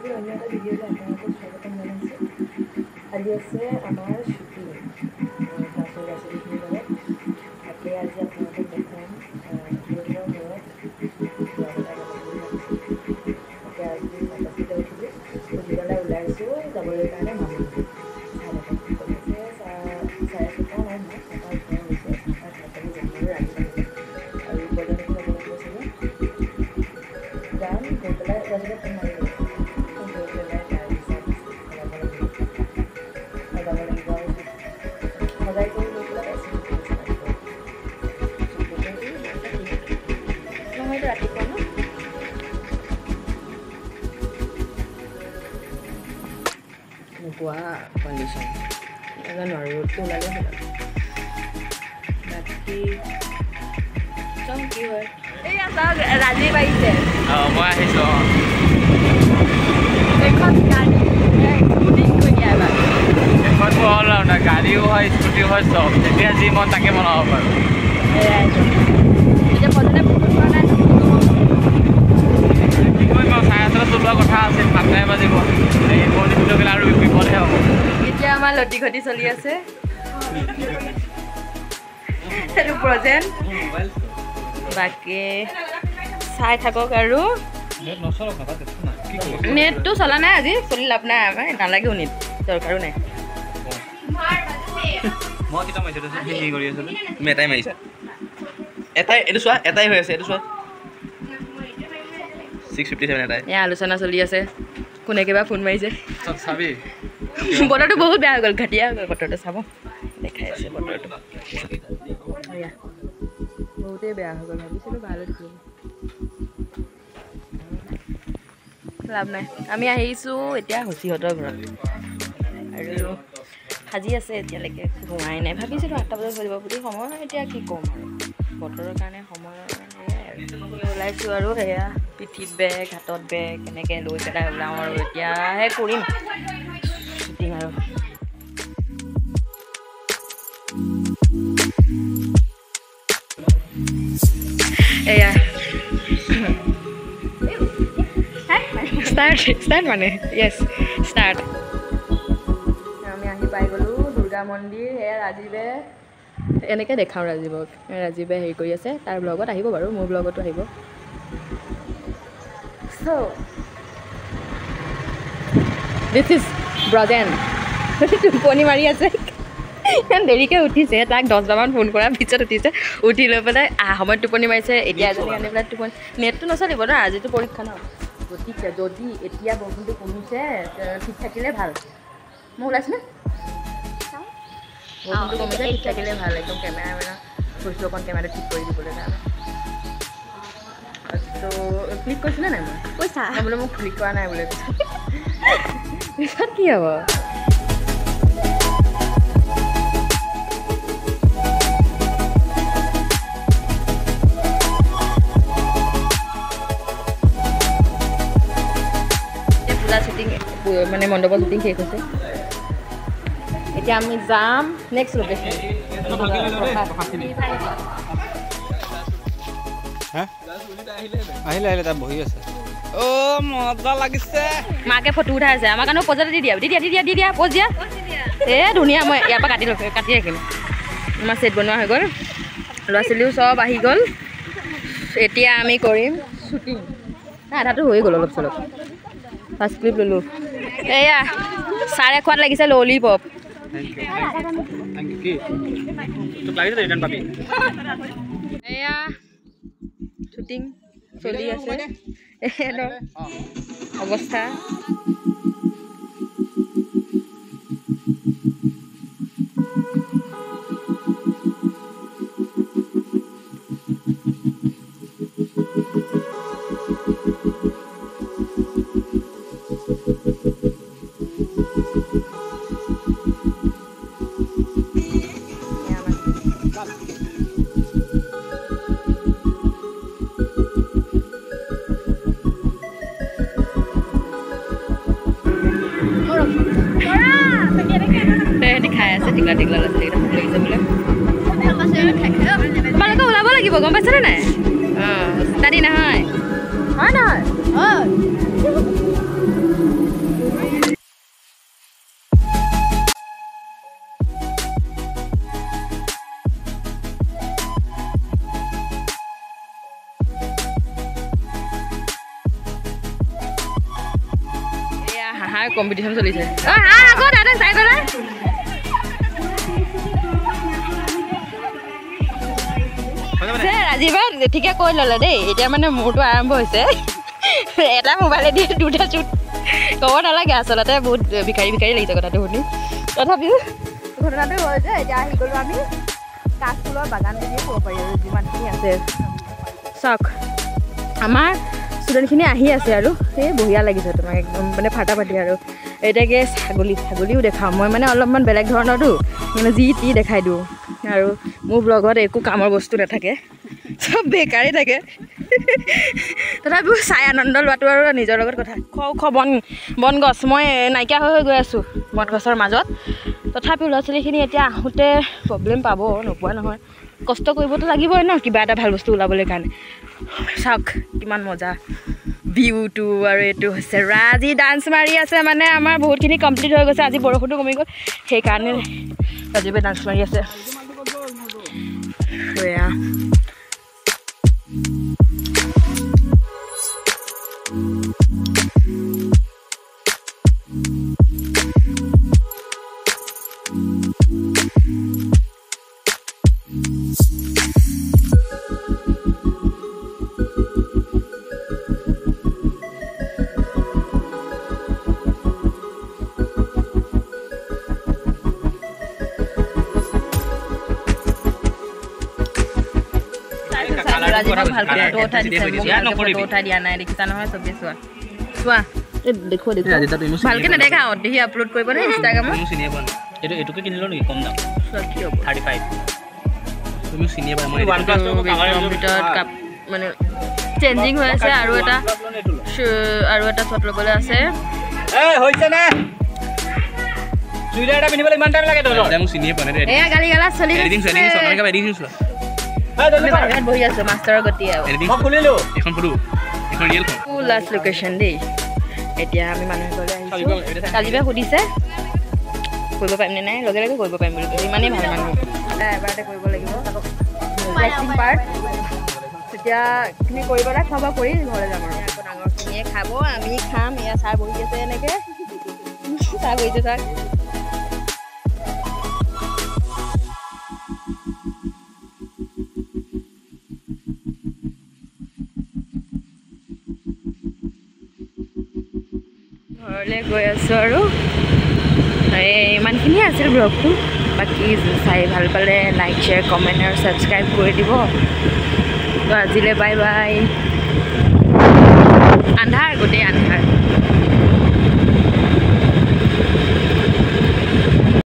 আজি অন্য এটা ভিডিঅ'লৈ আপোনালোকক স্বাগতম জনাইছোঁ। আজি আছে আমাৰ শ্বুটিং ক্লাছৰ ল'ৰা ছোৱালীখিনিৰ লগত। তাকে আজি আপোনালোকক দেখুৱাম। বহুদিনৰ মূৰত ব্লগ এটা বনাম বুলি ভাবিছোঁ। তাকে আজি 6:30তে উঠিলোঁ, উঠি পেলাই ওলাইছোঁ যাবলৈ কাৰণে মানুহ চাই থাকক। কৈছে 6:30 নাই হোৱা, 6:18 হৈছে। চাহ খাই পেলাই যাম আৰু ৰাতি আৰু বজাৰতো যাব লাগিব চাগে। যাম গৈ পেলাই ৰাজুকে ফোন মাৰিলোঁ, গৈ পেলাই তাৰপিছত সজাব লাগিব, সজাব লাগিব আৰু সজাই কৰি লৈ পেলাই নহয়তো ৰাতিপুৱা ন এনেকুৱা কণ্ডিশ্যন নাজানো আৰু ৰ'দটো ওলালে হ'ল। বাকী চাওঁ কি হয়। এইয়া চাওক, ৰাজীৱ আহিছে। মই আহিছোঁ। এখন গাড়ী স্কুটিত থৈ দিয়া এবাৰ। এখন মোৰ অল ৰাউণ্ডাৰ, গাড়ীও হয়, স্কুটিও হয়, চব। যেতিয়া যি মন তাকে বনাব পাৰোঁ। এতিয়া প্ৰজনে ফোন কৰা নাই। কি কৰিম আৰু, 8:30ত ওলোৱা কথা আছিল, 7টাই বাজিব। এই বৰষুণ গ'লে আৰু বিপদহে হ'ব। এতিয়া আমাৰ লটি ঘটি চলি আছে। সেইটো প্ৰজেন, বাকী চাই থাকক। আৰু নেটটো চলা নাই আজি, চলি লাভ নাই, আমাৰ নালাগেও নেট, দৰকাৰো নাই। তুমি এটাই মাৰিছা, এটাই। এইটো চোৱা, এটাই হৈ আছে। এইটো চোৱা, 6:57 এটাই। এয়া আলোচনা চলি আছে, কোনে কিবা ফোন মাৰিছে। বতৰটো বহুত বেয়া হৈ গ'ল, ঘটীয়া হৈ গ'ল বতৰটো। চাব, দেখাই আছে বতৰটো বহুতেই বেয়া হৈ গ'ল। ভাবিছিলোঁ ভাল দেখিব, লাভ নাই। আমি আহিছোঁ এতিয়া হুচিহঁতৰ ঘৰত আৰু সাজি আছে, এতিয়ালৈকে হোৱাই নাই। ভাবিছিলোঁ 8টা বজাত হৈ যাব বুলি। সময় এতিয়া কি ক'ম আৰু, বতৰৰ কাৰণে সময় ওলাইছোঁ আৰু। সেয়া পিঠিত বেগ, হাতত বেগ এনেকৈ লৈ পেলাই ওলাওঁ আৰু এতিয়াহে কৰিম শ্বুটিং। আৰু এয়া ষ্টাৰ্ট, ষ্টাৰ্ট মানে য়েছ ষ্টাৰ্ট। আমি আহি পাই গ'লোঁ দুৰ্গা মন্দিৰ। সেয়া ৰাজীৱে, এনেকৈ দেখাওঁ ৰাজীৱক, ৰাজীৱে হেৰি কৰি আছে। তাৰ ব্লগত আহিব বাৰু, মোৰ ব্লগতো আহিব। চ' this is Brajen, টোপনি মাৰি আছে, ইমান দেৰিকৈ উঠিছে। তাক 10বাৰমান ফোন কৰাৰ পিছত উঠিছে। উঠি লৈ পেলাই সময়ত টোপনি মাৰিছে। এতিয়া এজনী আনি পেলাই টোপনি, নেটটো নচলিব ন, আজিতো পৰীক্ষা ন। গতিকে যদি এতিয়া বৰষুণটো কমিছে, ঠিক থাকিলে ভাল। মই ওলাইছোনে? বৰষুণটো কমিছে, ঠিক থাকিলে ভাল। একদম কেমেৰা মেৰা কৈছোঁ অকণ কেমেৰাটো ঠিক কৰি দিবলৈ কাৰণে। ত' ক্লিক কৰিছোনে নাই মই? কৈছা বোলে মোক ক্লিক কৰা নাই বোলে, পিছত কি হ'ব? পূজা শ্বুটিং মানে মণ্ডপৰ শ্বুটিং শেষ হৈছে। এতিয়া আমি যাম নেক্সট লোকেশ্যন। আহিলে আহিলে তাত বহি আছে। অ' মজা লাগিছে। মাকে ফটো উঠাই আছে আমাৰ কাৰণেও। প'জ এটা দি দিয়া, দি দিয়া, দি দিয়া, দি দিয়া, প'জ দিয়া। এই ধুনীয়া, মই ইয়াৰ পৰা কাটি লৈছোঁ, কাটি ৰাখিম। আমাৰ ছেট বনোৱা হৈ গ'ল, ল'ৰা ছোৱালীও চব আহি গ'ল। এতিয়া আমি কৰিম শ্বুটিং। আধাটো হৈ গ'ল অলপ চলপ। ফাৰ্ষ্ট ক্লিপ ল'লোঁ। এয়া ছাৰে খোৱাত লাগিছে ললিপপ। এয়া শ্বুটিং চলি আছে, অৱস্থা। খাই আছে টিকলা টিকলা ল'ৰা ছোৱালীকেইটা, ভোক লাগিছে বোলে। তোমালোকে ওলাব লাগিব, গম পাইছানে নাই? অঁ, ষ্টাডি নহয়, হয় নহয়? হাঁহাৰ কম্পিটিশ্যন চলিছে। হাঁহ আকৌ দাদা চাই পেলাই। ৰাজীৱে ঠিকে কৈ ল'লে দেই। এতিয়া মানে মোৰটো আৰম্ভ হৈছে, এটা মোবাইলে দিয়ে দুটা শ্বুট ক'ব নালাগে আচলতে, বহুত ভিখাৰী ভিখাৰী লাগিছে কথাটো শুনি। তথাপিও ঘটনাটো হৈছে এতিয়া আহি গ'লোঁ আমি কাঠফুলৰ বাগান বুলিয়ে ক'ব পাৰি আৰু যিমানখিনি আছে। চাওক আমাৰ ষ্টুডেণ্টখিনি আহি আছে আৰু এই বঢ়িয়া লাগিছে তোমাক একদম মানে ফাটাফাটি। আৰু এতিয়াকে ছাগলীও দেখাওঁ মই, মানে অলপমান বেলেগ ধৰণৰতো, মানে যি টি দেখাই দিওঁ। আৰু মোৰ ব্লগত একো কামৰ বস্তু নাথাকে, চব বেকাৰেই থাকে। তথাপিও চাই আনন্দ লোৱাটো আৰু নিজৰ লগত কথা। ওখ ওখ বন বনগছ, মই নাইকিয়া হৈ হৈ গৈ আছোঁ বনগছৰ মাজত। তথাপিও ল'ৰা ছোৱালীখিনি এতিয়া আহোঁতে প্ৰব্লেম পাব, নোপোৱা নহয়, কষ্ট কৰিবতো লাগিবই ন কিবা এটা ভাল বস্তু ওলাবলৈ কাৰণে। চাওক কিমান মজা ভিউটো। আৰু এইটো হৈছে ৰাজি ডান্স মাৰি আছে, মানে আমাৰ বহুতখিনি কমপ্লিট হৈ গৈছে। আজি বৰষুণো কমি গ'ল, সেইকাৰণে ৰাজীৱে ডান্স মাৰি আছে। এয়া ৰাজীৱক ভালকৈ ফটো উঠাই দিছে, মোক ফটো উঠাই দিয়া নাই, দেখিছা নহয় চবেই। চোৱা চোৱা দেখুৱা দেখুৱা ভালকৈ নেদেখাওঁ, দেখি আপলোড কৰিব নে ইনষ্টাগ্ৰামত। এইটোকে কিনিলো নেকি কম দাম? চোৱা কি হ'ব 35। তুমি চিনিয়ে পোৱা মই ভিতৰত কাপ মানে চেঞ্জিং হৈ আছে। আৰু এটা আৰু এটা শ্বট ল'বলৈ আছে। এই হৈছে নে? চুইদাৰ এটা পিন্ধিবলৈ ইমান টাইম লাগে তহঁতৰ? মোক চিনিয়ে পোৱা নাই। এয়া গালি গালাজ চলি এডিটিং গৈছে। চোৱা, এডিটিং চোৱা। আমি বাহিৰত বহি আছো মাষ্টৰৰ গতি আৰু। মই খুলিলো এখন ফটো, এখন ৰিয়েলখন। লাষ্ট লোকেশ্যন দেই। এতিয়া আমি মানুহ ঘৰলৈ আহিছোঁ। ৰাজীৱে সুধিছে কৰিব পাৰিম নে নাই, লগে লগে কৰিব পাৰিম বুলি কৈছে, ইমানেই ভাল মানুহ। এবাৰতে কৰিব লাগিব ৰিলেক্সিং পাৰ্ট। তেতিয়া এইখিনি কৰি পেলাই খোৱা বোৱা কৰি ঘৰলৈ যাম আৰু। আকৌ ডাঙৰখিনিয়ে খাব, আমি খাম। এয়া ছাৰ বহি আছে এনেকৈ, ছাৰ বহিছে ছাৰ। ঘৰলৈ গৈ আছোঁ আৰু। এই ইমানখিনিয়ে আছিল ব্লগটো। বাকী চাই ভাল পালে লাইক শ্বেয়াৰ কমেণ্ট আৰু ছাবস্ক্ৰাইব কৰি দিব। তো আজিলৈ বাই বাই। আন্ধাৰ, গোটেই আন্ধাৰ।